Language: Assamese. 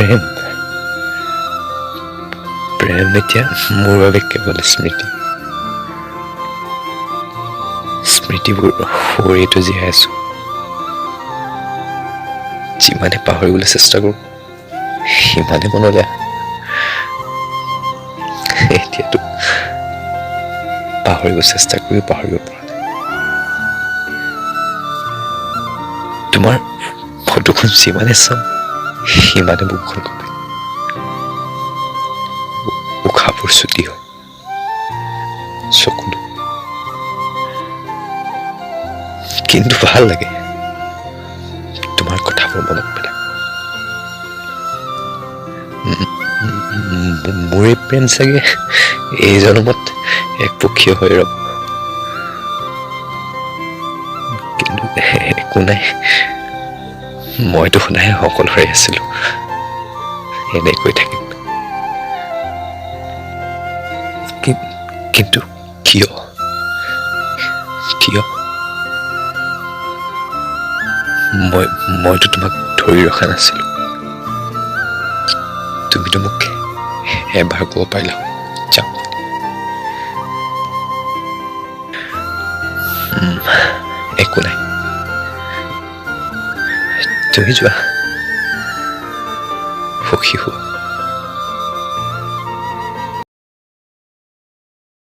প্ৰেম প্ৰেম এতিয়া মোৰ বাবে কেৱল স্মৃতি। স্মৃতিবোৰ সোঁৱৰিতো জীয়াই আছোঁ। যিমানে পাহৰিবলৈ চেষ্টা কৰোঁ, সিমানে মনলৈ আহে। এতিয়াতো পাহৰিব চেষ্টা কৰিও পাহৰিব পৰা নাই। তোমাৰ ফটোখন যিমানে চাওঁ, সিমানে বুকুখন কঁপে, উশাহবোৰ চুটি হয়, চকুলো। কিন্তু ভাল লাগে তোমাৰ কথাবোৰ মনত পেলাই। মোৰ এই প্ৰেম চাগে এই জনমত একপক্ষীয় হৈ ৰ'ব। কিন্তু একো নাই, মইতো সদায় অকলশৰে আছিলোঁ, এনেকৈ থাকিম। কিন্তু কিয়, কিয় মইতো তোমাক ধৰি ৰখা নাছিলোঁ। তুমিতো মোক এবাৰ ক'ব পাৰিলা যাওঁ। একো নাই, তুমি যোৱা, সুখী হোৱা।